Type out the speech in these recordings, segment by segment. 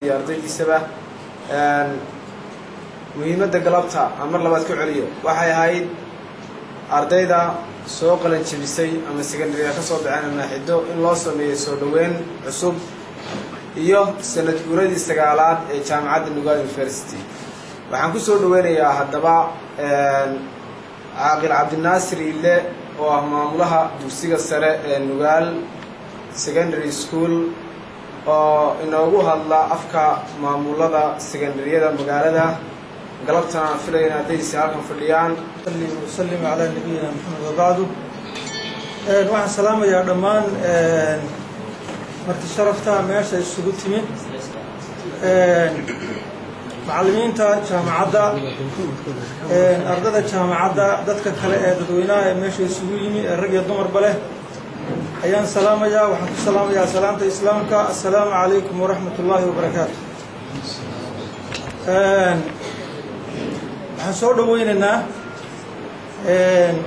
Iyo ardaydiisaba muhiimadda galabta aan mar labaad ku celiyo waxay ahayd ardayda soo qalin jebisay ama secondaryga ka soo baxeen ama xido in loo sameeyo soo dhoweyn cusub iyo sanad guuradii sagaalaad ee Jaamacadda Nugaal University. Waxaan ku soo dhaweynayaa haddaba Caaqil Cabdinaasir Ile oo ah maamulaha dugsiga sare ee Nugaal Secondary School oo inoogu hadla afka maamulada secondaryada magaalada. Galabtana aan filaya in ardaydiisi halkan fadhiyaan. وسلم على نبينا محمد وبعد. Waxaan salaamayaa dhammaan marti sharafta meesha isugu timid, macallimiinta jaamacadda, ardada jaamacadda, dadka kale ee dadweynaha ee meesha isugu yimi ee rag iyo dumarba leh ayaan salaamayaa. Waxaan ku salaamayaa salaamta Islaamka: assalaamu calaykum waraxmat ullaahi wabarakaatu. Waxaan soo dhaweynaynaa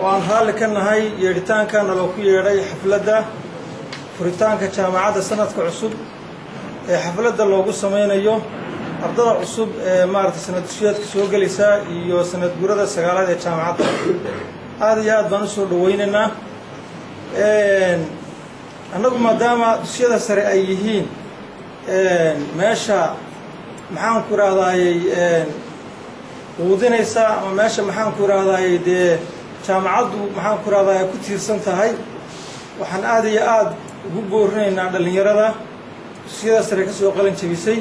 oo aan raalli ka nahay yeedhitaanka naloo ku yeedhay xafladda furitaanka jaamacadda sanadka cusub ee xafladda loogu sameynayo ardada cusub ee maaragtay sanad dushiyeedka soo gelaysa iyo sanad gurada sagaalaad ee jaamacadda. Aad iyo aad baan usoo dhaweynaynaa. Annagu maadaama dugsiyada sare ay yihiin meesha, maxaan ku rahdaayey, quudinaysa ama meesha, maxaan ku rahdaayey, dee jaamacaddu, maxaan ku rahdaay, ku tiirsan tahay, waxaan aad iyo aad ugu boorinaynaa dhallinyarada dugsiyada sare ka soo qalin jebisay.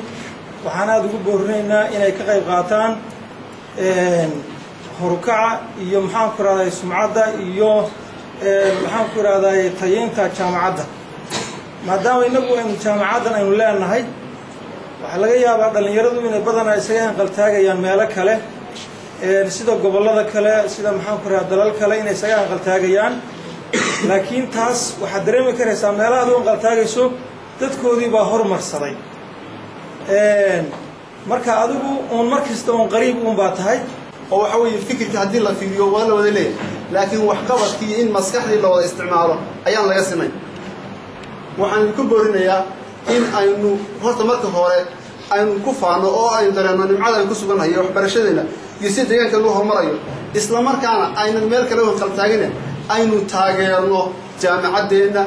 Waxaan aada ugu boorinaynaa inay ka qayb qaataan horukaca iyo, maxaan ku rahdaay, sumcadda iyo, maxaan ku rahdaay, tayeynta jaamacadda. Maadaama innagu aynu jaamacaddan aynu leenahay, waxaa laga yaabaa dhallinyaradu inay badanaa isaga hanqaltaagayaan meelo kale, sida gobollada kale, sida, maxaan ku rahaa, dalal kale inay isaga hanqaltaagayaan. Laakiin taas waxaad dareemi karaysaa, meelaha ad u hanqaltaagayso dadkoodii baa horumarsaday. Marka adigu uun mar kasta uun qariib uun baa tahay. Oo waxa weeye, fikirka haddii la fiiriyo waa la wada leeyahay, laakiin waxqabadkii iyo in maskaxdii la wada isticmaalo ayaan laga sinayn. Waxaan idinku boorinayaa in aynu horta marka hore aynu ku faano oo aynu dareenno nimcada aynu ku sugannahay iyo waxbarashadeenna iyo sida deegaanka lagu horumarayo, isla markaana aynan meel kale u hanqaltaagina, aynu taageerno jaamacaddeenna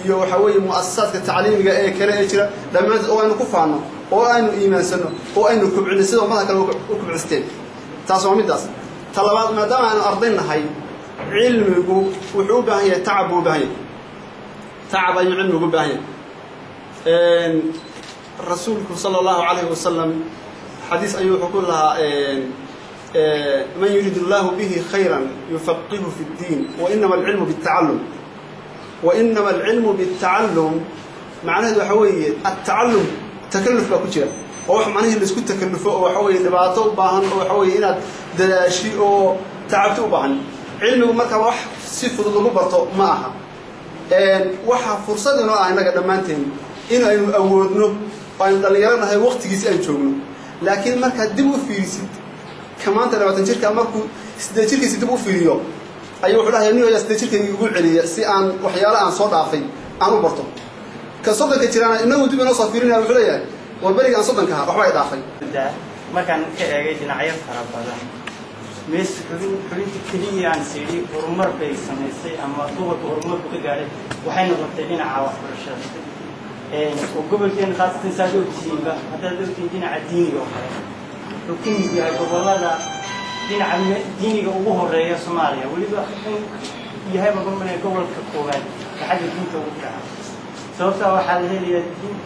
iyo waxa weeye mu'asasaadka tacliimiga ee kale ee jira dhammaantood, oo aynu ku faanno oo aynu iimaansanno oo aynu kobcino sida ummadaha kale u kobcisteen. Taas waa middaas. Ta labaad, maadaama aynu arday nahay, cilmigu wuxuu u baahan yahay tacab buu u baahan yahay, tacab ayuu cilmigu u baahan yahay. Rasuulku sala allahu calayhi wasalam xadiis ayuu wuxuu ku lahaa: "Man yuriid allahu bihi khayran yufaqihu fi ddiin wa inama alcilmu biاtacallum." Wa inama alcilmu biاtacallum macnaheedu waxa weeye altacallum takalluf baa ku jira, oo wax macnihii laisku takallufo oo waxa weeye dhibaato u baahan, oo waxa weeye inaad dadaashi oo tacabti u baahan. Cilmigu marka wax si fudud lagu barto ma aha. Waxaa fursad inoo ah innaga dhammaanteen in aynu awoodno oo aynu dhallinyaro nahay, waqtigiisi aan joogno. Laakiin markaad dib u fiirisid, ka maanta 20 jirka markuu 8 jirkiisi dib u fiiriyo ayuu wuxuu dhahaya: "Nin ayaa 8 jirkayga igu celiya si aan waxyaalo aan soo dhaafay aan u barto." Ka 30-ka jiraana inagu dib inoo soo fiirinaya, wuxuu leeyahay: "War, beriga aan 30-ka ahaa waxba ay dhaafay." Markaan ka eegay dhinacyo fara badan, mees xubin xubinta keliya aan siidhi horumar bay samaysay ama gobolka horumarku ka gaadhay waxay noqotay dhinaca waxbarashada oo gobolkeena khaasatan. Saad ogtihiinba, haddaad ogtihiin, dhinaca diiniga oo kale wuxuu ka mid yahay gobollada dhinaca diiniga ugu horeeya Soomaaliya. Weliba in yahay magomanaya gobolka koowaad ee xagga diinta ugu fiican, sababtaa waxaa la helayaa diin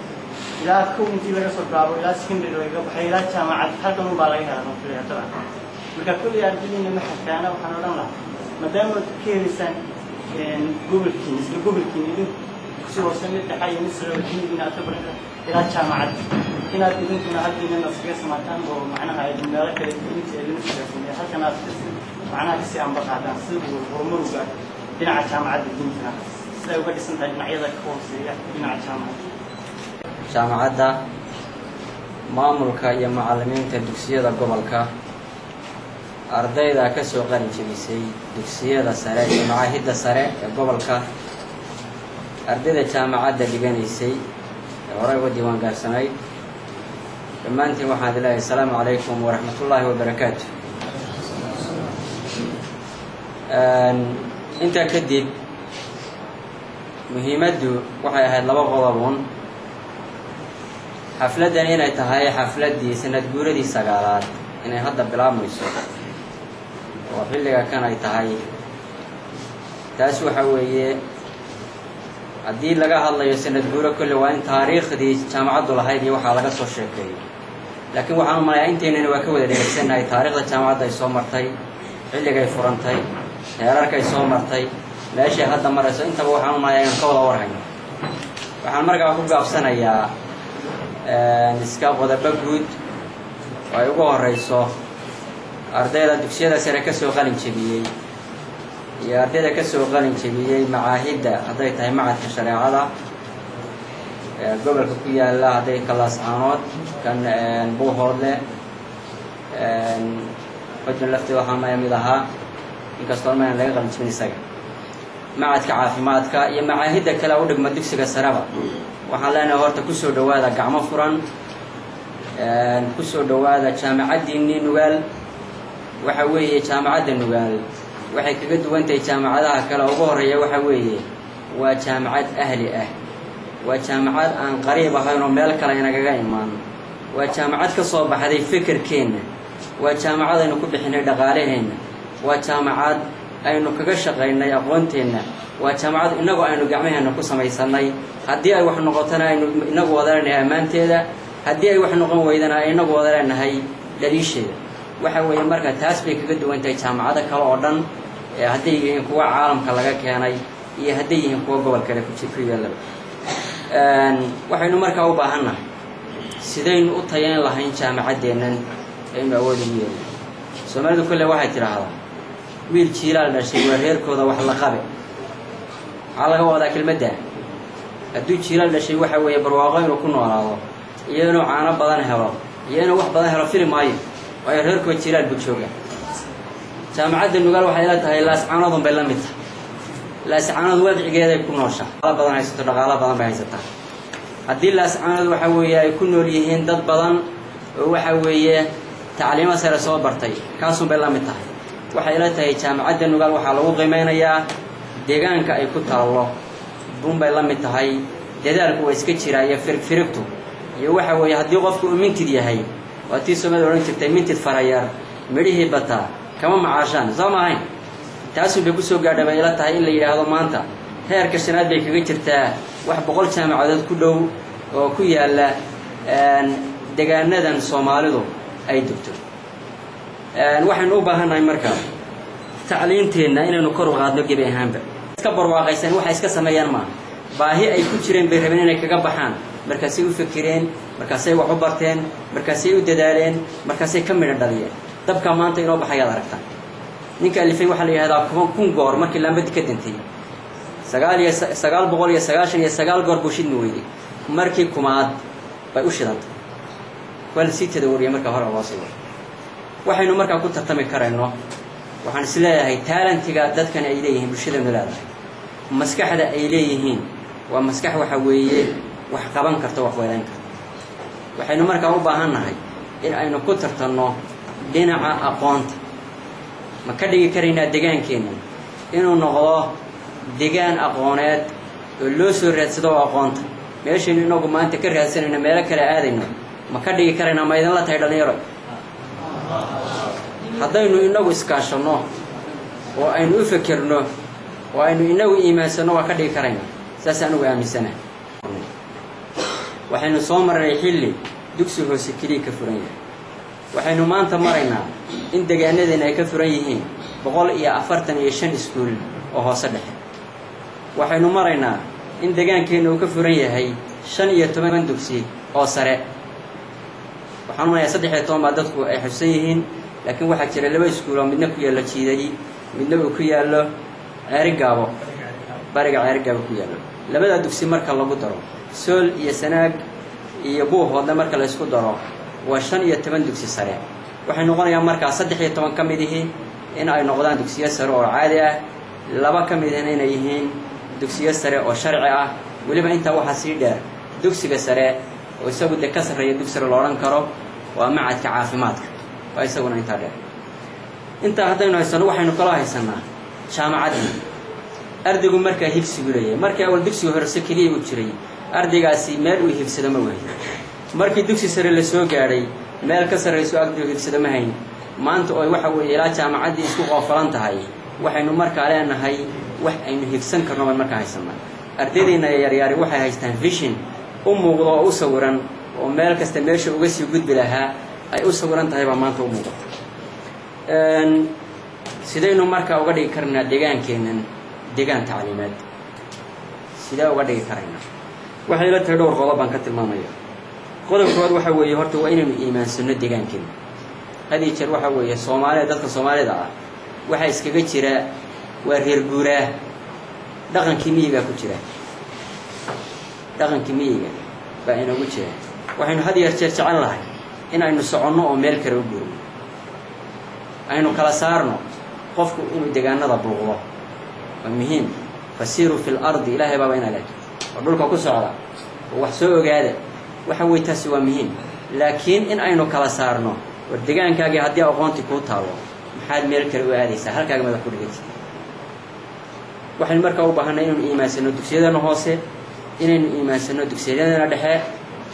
ilaa kow intii laga soo bilaabo ilaa secondary lagaga baxay ilaa jaamacad halkan un baa laga helaa baan filaya dabcan. Marka kolley ardaydiina maxadkaana waxaan odhan lahaa, maadaama aad ka helaysaan gobolkiina, isla gobolkiina idinku dugsi hoose, mid dhexa iyo mid sare oo diinigiina aad ka baran kartaan ilaa jaamacad, inaad idinkuna halkiinana iskaga samaataan oo macnaha idin meelo kale inta idinku shaqaysanaya halkan aad kasi macnaha kasii amba qaadaan si uu horumar u gaadho dhinaca jaamacadda diintana, sida ay uga dhisan tahay dhinacyada ka hooseeya dhinaca jaamacadda. Jaamacadda, maamulka iyo macallimiinta dugsiyada gobolka, ardayda ka soo qalin jebisay dugsiyada sare iyo macaahidda sare ee gobolka, ardayda jaamacadda dhiganaysay ee horey uga diiwaan gaarsanayd. Dhammaantiin waxaan idin leeyahay asalaamu calaykum waraxmatullaahi wabarakaatu. Intaa kadib, muhiimaddu waxay ahayd laba qodob. Xafladdan inay tahay xafladdii sanad guuradii 9aad inay hadda bilaabmayso oo xilliga kan ay tahay, taas waxa weeye, haddii laga hadlayo sanad guuro, kolle waa in taariikhdii jaamacaddu lahayd iyo waxaa laga soo sheekeeyo. Laakiin waxaan u malayaa inteynana waa ka wada dhegaysannahay taariikhda jaamacadda ay soo martay, xilligay furantay, heerarkay soo martay, meeshay hadda marayso. Intaba waxaan u malayaa inaan ka wada warhayno. Waxaan markaa ku gaabsanayaa iska qodobo guud oo ay ugu horeyso ardayda dugsiyada sare ka soo qalin jebiyey iyo ardayda ka soo qalin jebiyey macaahidda, hadday tahay macadka shareecada gobolka ku yaala, hadday Kalaascaanood, kan Buuhoodle, Xujun lafti waxaa maya mid ahaa, inkastoo mayaan laga qalin jebin isaga, macadka caafimaadka iyo macaahidda kale u dhigma dugsiga sareba. Waxaan leenahay horta kusoo dhowaada gacmo furan, kusoo dhowaada jaamacaddiinnii Nugaal. Waxa weeye, jaamacadda Nugaal waxay kaga duwan tahay jaamacadaha kale, ugu horreeya waxa weeye waa jaamacad ahli ah, waa jaamacad aan qariib ahayn oo meel kale inagaga imaan, waa jaamacad ka soo baxday fekerkeenna, waa jaamacad aynu ku bixinay dhaqaalaheenna, waa jaamacad aynu kaga shaqaynay aqoonteenna, waa jaamacad innagu aynu gacmaheenna ku samaysanay. Haddii ay wax noqotona aynu inagu wada leenahay ammaanteeda, haddii ay wax noqon weydana ay inagu wada leenahay dhaliisheeda. Waxa weeye marka taas bay kaga duwan tahay jaamacado kale oo dhan, hadday yihiin kuwa caalamka laga keenay iyo hadday yihiin kuwa gobol kale ku yaallaba. Waxaynu markaa u baahannahay sidaynu u tayayn lahayn jaamacaddeennan aynu awood ugu yeelin. Soomaalidu kolle waxay tidhaahdaa, "Wiil jiilaal dhashay waa reerkooda wax la qabe." Maxaa laga wadaa kelmadda? Hadduu jiilaal dhashay, waxa weeye barwaaqo inuu ku noolaado iyo inuu caano badan helo iyo inuu wax badan helo fili maayo, waayo reerkooda jiilaal buu jooga. Jaamacadda Nugaal waxay la tahay Laascaanoodun bay la mid tahay. Laascaanood wadcigeeday ku nooshaa, badan haysato, dhaqaalo badan bay haysataa. Haddii Laascaanood waxa weeye ay ku nool yihiin dad badan oo waxa weeye tacliimo sare soo bartay, kaasun bay la mid tahay. Waxay la tahay jaamacadda Nugaal waxaa lagu qiimeynayaa deegaanka ay ku taallo bunbay la mid tahay. Dadaalku waa iska jiraa iyo firigfirigtu iyo waxa weeye haddii qofku uu mintid yahay, waa tii Soomaalida odhan jirtay, "Mintid farayar midhihii bataa kama macaashaan," soo ma ahayn? Taasun bay kusoo gaadha bay ila tahay in la yidhaahdo maanta heerka shanaad bay kaga jirtaa wax 100 jaamacadood ku dhow oo ku yaalla degaanadan Soomaalidu ay degto. Waxaynu u baahannahay marka tacliinteenna inaynu kor u qaadno gebi ahaanba. Iska barwaaqaysan waxay iska sameeyaan maaha, baahi ay ku jireen bay rabeen inay kaga baxaan. Markaasay u fikireen, markaasay wax u barteen, markaasay u dadaaleen, markaasay ka midho dhaliyeen. Dabka maanta inoo baxayaad aragtaan. Ninka alifay waxaa la yidhahdaa 1000 goor markii laambadii ka dintay, 999 goor buu shidmi weyday, markii kumaad bay u shidantay. Waa la sii tadawariyay marka hore loo sii wado. Waxaynu markaa ku tartami karayno, waxaan is leeyahay, talentiga dadkani ay leeyihiin, bulshadanu leedahay, maskaxda ay leeyihiin, waa maskax waxa weeye wax qaban karta, wax weelayn karta. Waxaynu markaa u baahan nahay in aynu ku tartanno dhinaca aqoonta. Ma ka dhigi karaynaa degaankeenna inuu noqdo degaan aqooneed oo loo soo raadsado oo aqoonta meeshaynu inagu maanta ka raadsanayno meelo kale aadayno? Ma ka dhigi karaynaa? Ma idinla tahay, dhallinyaro, haddaynu inagu iskaashanno oo aynu u fekerno oo aynu inagu iimaansanno, waa ka dhigi karaynaa? Saas anugu aaminsana. Waxaynu soo marnay xilli dugsi hoose keliya ka furan yahay. Waxaynu maanta maraynaa in degaanadeena ay ka furan yihiin 145 iskuul oo hoose dhexe. Waxaynu maraynaa in degaankeenna uu ka furan yahay 15 dugsi oo sare. Waxaan marayaa 13 baa dadku ay xusan yihiin, laakiin waxaa jira laba iskuul oo midna ku yaallo Jiidali, midna uu ku yaallo Ceerigaabo, bariga Ceerigaabo ku yaallo. Labadaa dugsi marka lagu daro Sool iyo Sanaag iyo Buuhoodle, marka la isku daro, waa 15 dugsi sare. Waxay noqonayaan markaa 13 ka mid ihi in ay noqdaan dugsiyo sare oo caadi ah, laba ka mid ihina inay yihiin dugsiyo sare oo sharci ah. Weliba intaa waxaa sii dheer dugsiga sare oo isagu dee ka sarreeya dugsi sare la odhan karo. Waa macadka caafimaadka, waa isaguna intaa dheer. Intaa haddaynu haysano, waxaynu kaloo haysanaa jaamacaddii. Ardaygu markaa higsigu leeyahay, markii awal dugsiga horese keliya uu jiray, ardaygaasi meel uu higsado ma wahayn. Markii dugsi sare la soo gaadhay, meel ka sarrayso ardaygu higsado ma hayn. Maanta oo waxa weeye ilaa jaamacaddii isku qoofalan tahay, waxaynu markaa leenahay wax aynu higsan karno baan markaa haysanaa. Ardaydayna yaryaari waxay haystaan vision u muuqdo oo u sawiran, oo meel kasta meesha uga sii gudbi lahaa ay u sawiran tahay baa maanta u muuqata. Sidaynu markaa uga dhigi karnaa deegaankeennan deegaan tacliimeed? Sidee uga dhigi karaynaa? Waxay ila tahay dhowr qodob baan ka tilmaamaya. Qodob koowaad waxa weeye, horta waa inaynu iimaansano deegaankeenna. Had iyo jeer waxa weeye Soomaalida, dadka Soomaalida ah waxaa iskaga jira waa reer guuraa, dhaqankii miyigaa ku jira, dhaqankii miyiga baa inoogu jira. Waxaynu had iyo jeer jecel lahay in aynu soconno oo meel kale u guurno. Aynu kala saarno. Qofku inuu deegaanada buuqdo waa muhiim. فسيروا في الأرض, Ilaahay baaba ina leh oo dhulka ku socda oo wax soo ogaada. Waxa weye taasi waa muhiim, laakiin in aynu kala saarno, war deegaankaagii haddii aqoontii kuu taalo, maxaad meel kale u aadaysaa? Halkaaga madax ku dhigati. Waxaynu markaa u baahanay inaynu iimaansano dugsiyadeenna hoose, inaynu iimaansano dugsiyadeenna dhexe,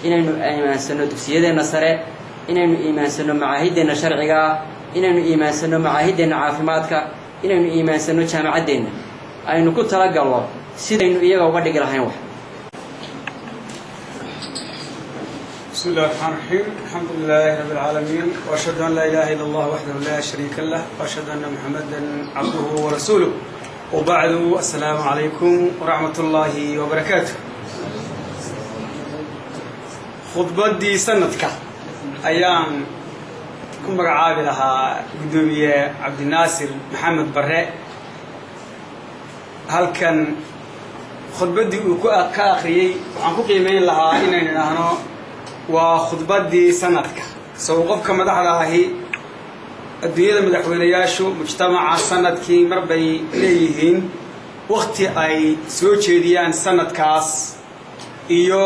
inaynu iimaansano dugsiyadeenna sare, inaynu iimaansano macaahiddeenna sharciga ah, inaynu iimaansano macaahiddeenna caafimaadka, inaynu iimaansano jaamacaddeenna, aynu ku talagalno sidaynu iyaga uga dhigi lahayn wax. بسم الله الرحمن الرحيم، الحمد لله رب العالمين، وأشهد أن لا إله إلا الله وحده لا شريك له، وأشهد أن محمدا عبده ورسوله، وبعد، السلام عليكم ورحمة الله وبركاته. Khudbaddii sanadka ayaan ku magacaabi lahaa guddoomiye Cabdinaasir Maxamed Barre. Halkan khudbaddii uu ka akhriyey waxaan ku qiimeyn lahaa inaynu idhaahno waa khudbaddii sanadka. Saw qofka madaxda ahi, adduunyada madaxweyneyaashu mujtamaca sanadkii mar bay leeyihiin wakti ay soo jeediyaan sanadkaas iyo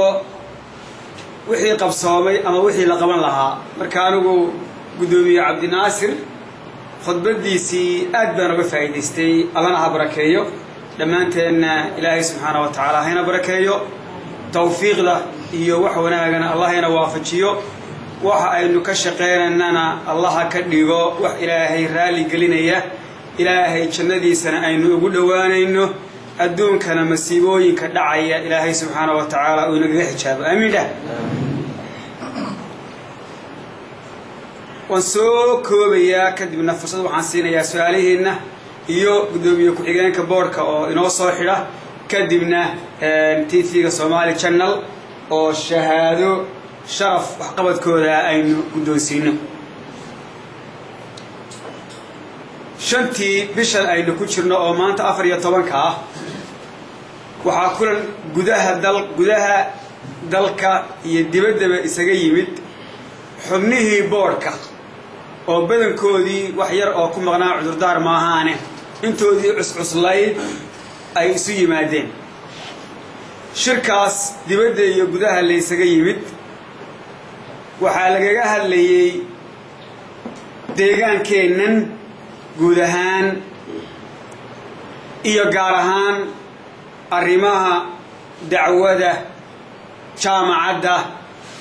wixii qabsoomay ama wixii la qaban lahaa. Marka anigu guddoomiye Cabdinaasir khudbaddiisii aad baan uga faa'iidaystay. Allana ha barakeeyo dhammaanteenna, Ilaahay subxaana wa tacaala hayna barakeeyo, tawfiiqda iyo wax wanaagana Allah hayna waafajiyo, waxa aynu ka shaqaynaynana Allaha ka dhigo wax Ilaahay raali gelinaya, Ilaahay jannadiisana aynu ugu dhowaanayno, adduunkana masiibooyinka dhacaya Ilaahay subxaana wa tacaala uu inagaga xijaabo. Aamiin dheh. Waan soo koobayaa, kadibna fursad waxaan siinayaa su-aalihiinna iyo guddoomiye ku-xigeenka boardka oo inoo soo xidha, kadibna TV-ga Somali Channel oo shahaado sharaf waxqabadkooda aynu guddoonsiino. 5tii bishan aynu ku jirno oo maanta 14-ka ah, waxaa kulan gudaha dalka iyo dibaddaba isaga yimid xubnihii boardka, oo badankoodii wax yar oo ku maqnaa cudurdaar maahaane intoodii cuscuslayd ay isu yimaadeen. Shirkaas dibadda iyo gudaha laysaga yimid waxaa lagaga hadlayey deegaankeennan guud ahaan iyo gaar ahaan arrimaha dacwada, jaamacadda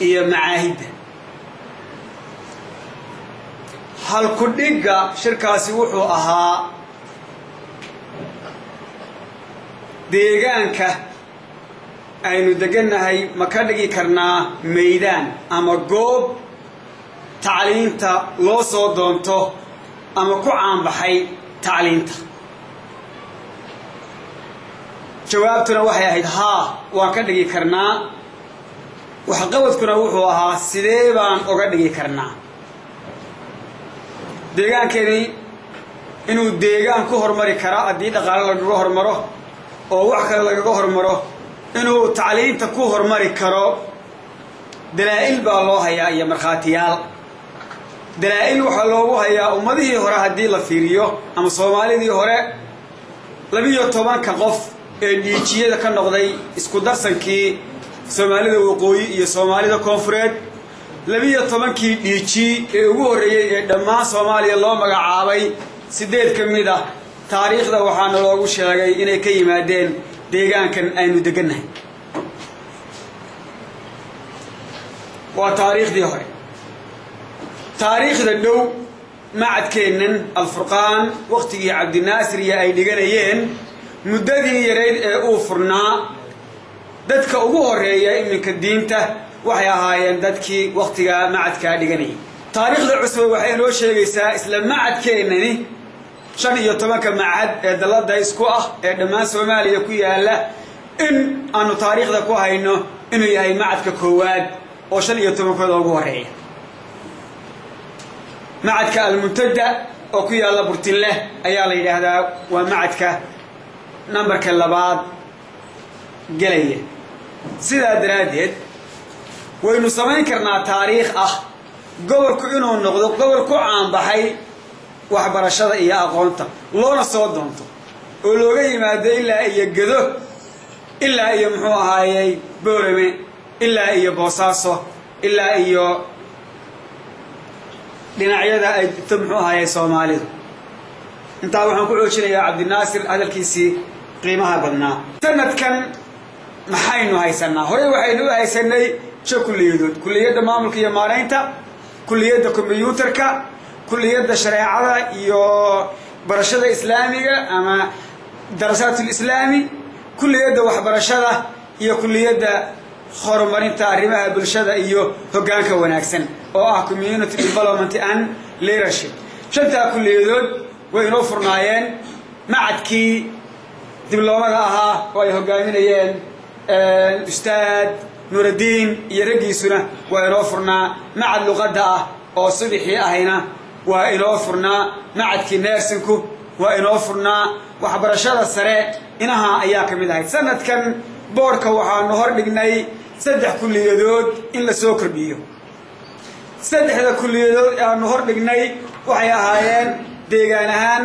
iyo macaahidda. Halku-dhigga shirkaasi wuxuu ahaa deegaanka aynu degannahay ma ka dhigi karnaa maydaan ama goob tacliinta loo soo doonto ama ku caanbaxay tacliinta? Jawaabtuna waxay ahayd haa, waan ka dhigi karnaa. Waxqabadkuna wuxuu ahaa sidee baan uga dhigi karnaa deegaankani inuu deegaan ku hormari kara haddii dhaqaale lagaga hormaro oo wax kale lagaga hormaro, inuu tacliinta ku hormari karo. Dalaa'il baa loo hayaa iyo markhaatiyaal. Dalaa'il waxaa loogu hayaa ummadihii hore haddii la fiiriyo ama Soomaalidii hore, 12-ka qof ee dhiijiyada ka noqday isku darsankii Soomaalida waqooyi iyo Soomaalida koonfureed. 12-kii DG ee ugu horreeyey ee dhammaan Soomaaliya loo magacaabay, 8 ka mid ah taariikhda waxaana loogu sheegay inay ka yimaadeen deegaankan aynu degannahay. Waa taariikhdii hore. Taariikhda dhow, macadkeennan Alfurqaan wakhtigii Cabdinaasir iyo ay dhiganayeen, muddadii yarayd ee uu furnaa, dadka ugu horreeya iminka diinta waxay ahaayeen dadkii wakhtigaa macadkaa dhiganayay. Taariikhda cusub waxay inoo sheegaysaa isla macadkeennani 15-ka macad ee dalladda isku ah ee dhammaan Soomaaliya ku yaalla in aanu taariikhda ku hayno inuu yahay macadka koowaad oo 15-kooda ugu horreeya. Macadka Almuntada oo ku yaalla Burtinleh ayaa la yidhaahdaa waa macadka nambarka labaad gelaya. Sidaa daraaddeed waynu samayn karnaa taariikh ah gobolku inuu noqdo gobol ku caanbaxay waxbarashada iyo aqoonta, loona soo doonto oo looga yimaado ilaa iyo Gedo, ilaa iyo muxuu ahaayey Boorame, ilaa iyo Boosaaso, ilaa iyo dhinacyada ay jirto muxuu ahaayey Soomaalidu. Intaa waxaan ku xoojinayaa Cabdinaasir hadalkiisii qiimaha badnaa. Sanadkan maxaynu haysanaa? Horey waxaynu u haysanay shan kulliyadood: kulliyadda maamulka iyo maaraynta, kulliyadda kombyuutarka, kulliyadda shareecada iyo barashada islaamiga ama darasaatul islaami, kulliyadda waxbarashada iyo kulliyadda horumarinta arrimaha bulshada iyo hoggaanka wanaagsan oo ah community development and leadership. Shantaa kulliyadood way inoo furnaayeen. Macadkii dibloomada ahaa oo ay hoggaaminayeen Ustaad Nuuraddiin iyo raggiisuna waa inoo furnaa. Macad luqadda ah oo subixii ahayna waa inoo furnaa. Macadkii nursing-ku waa inoo furnaa. Waxbarashada sare inaha ayaa ka mid ahayd. Sanadkan board-ka waxaanu hor dhignay saddex kulliyadood in la soo kordhiyo. Saddexda kulliyadood aanu hor dhignay waxay ahaayeen deegaan ahaan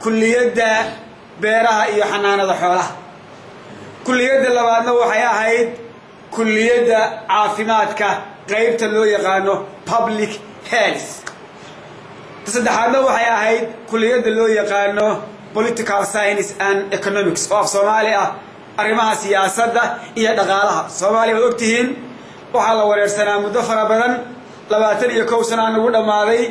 kulliyadda beeraha iyo xanaanada xoolaha, kulliyadda labaadna waxay ahayd kulliyadda caafimaadka qaybta loo yaqaano public health, ta saddexaadna waxay ahayd kulliyadda loo yaqaano political science and economics, oo af Soomaali ah arrimaha siyaasadda iyo dhaqaalaha. Soomaaliya waad ogtihiin, waxaa la wareersanaa muddo fara badan, 21 sanaa nagu dhammaaday.